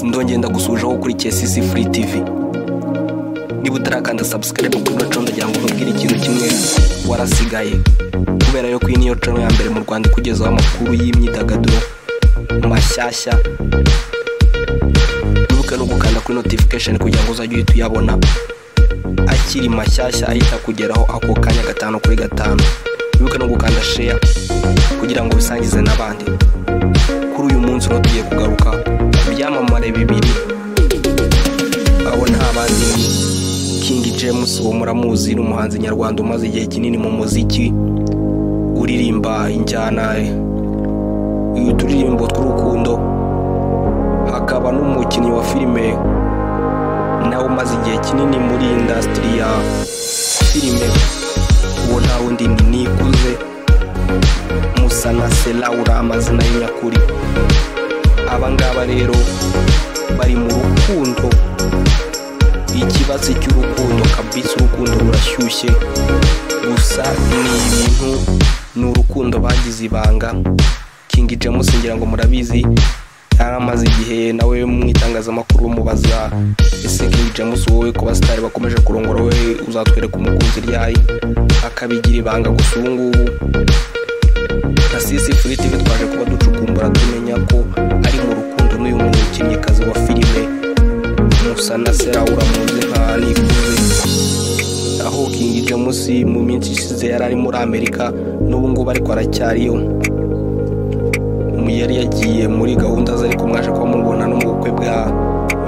Ndongera ndagusuhuza aho ukurikiye CC Free TV. Niba utarakanda subscribe kuri ino channel, ndagira ngo nkubwire ikintu kimwe: warasigaye, kubera yuko iyi niyo channel ya mbere mu Rwanda ikugezaho amakuru y'imyidagaduro mashyashya. Wibuke no gukanda kuri notification kugira ngo uzajye uhita uyabona akiri mashyashya, ahita akugeraho ako kanya gatanu kuri gatanu. Wibuke no gukanda share kugira ngo ubisangize n'abandi. Kuri uyu munsi rero tugiye kugaruka ku byamamare bibiri. Abo nta bandi ni King James, uwo muramuzi, ni umuhanzi nyarwanda umaze igihe kinini mu muziki, uririmba injyana uturirimbo tw'urukundo, hakaba n'umukinnyi wa filime nawe umaze igihe kinini muri industry ya filime. Uwo nta wundi ni Nikuze Musanase Laura, amazina ye nyakuri. Aba ngaba rero bari mu rukundo, ikibazo cy'urukundo kabisa, urukundo rurashyushye. Gusa ni ibintu, ni urukundo bagize ibanga. King James, ngira ngo murabizi, yari amaze igihe nawe mu itangazamakuru bamubaza: "Ese King James, wowe ku basitari bakomeje kurongora, wowe uzatwereka umukunzi ryari?" Akabigira ibanga. Gusa ubu ngubu nka CC Free TV twaje kuba ducukumbura, tumenya ko ari mu rukundo n'uyu mukinnyikazi wa filime Musanase Laura, muzi nka Nikuze, aho King James mu minsi ishize yari ari muri Amerika, n'ubu ngubu ariko aracyariyo. Yari yagiye muri gahunda ze, ariko mwaje kuba mubona no mu bukwe bwa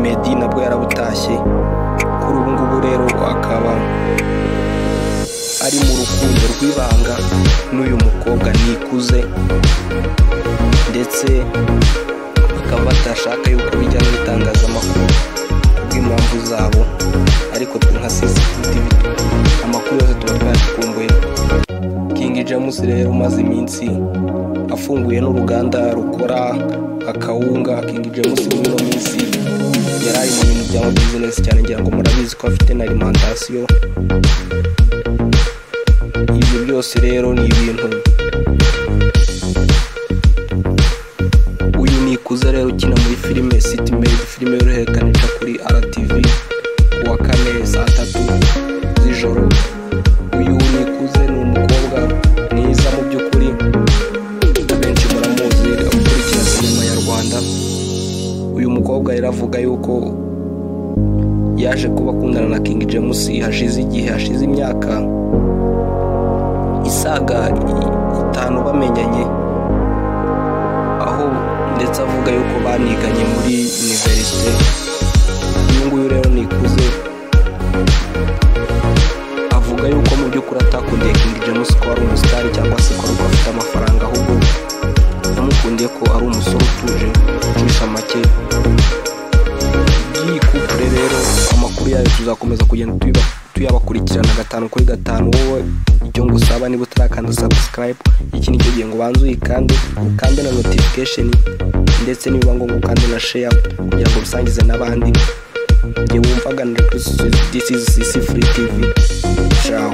Meddy nabwo yarabutashye. Kuri ubu ngubu rero akaba ari mu rukundo rw'ibanga n'uyu mukobwa Nikuze, ndetse bakaba badashaka yuko bijya mu itangazamakuru kubw'impamvu zabo. Ariko twe nka CCTV amakuru yose tuba twayacukumbuye. King James rero umaze iminsi afunguye n'uruganda rukora akawunga. King James muri ino minsi yari ari mu bintu bya business cyane, ngira ngo murabizi ko afite na alimentation. Ibyo byose rero ni ibintu. Uyu Nikuze rero ukina muri filime City Maid, filime y'uruhererekane ica kuri RTV ku wa kane saa 3 z'ijoro. Uyu Nikuze ni umukobwa mwiza mu by'ukuri, abenshi muramuzi ukurikira sinema nyarwanda. Uyu mukobwa rero avuga yuko yaje kuba akundana na King James hashize igihe, hashize imyaka isaga 5 bamenyanye, aho ndetse avuga yuko baniganye muri université. Uyu nguyu rero Nikuze avuga yuko mu by'ukuri atakundiye King James ko ari umusitari cyangwa se ko ari uko afite amafaranga, ahubwo yamukundiye ko ari umusore utuje, ucisha make. By'iyi couple rero, amakuru yayo tuzakomeza kugenda tuyabakurikirana gatanu kuri gatanu. Wowe icyo ngusaba, niba utarakanda subscribe, iki nicyo gihe ngo ubanze uyikande, ukande na notification, ndetse nibiba ngombwa ukande na share kugira ngo ubisangize n'abandi. Njye wumvaga ni, this is CC Free TV. Ciao.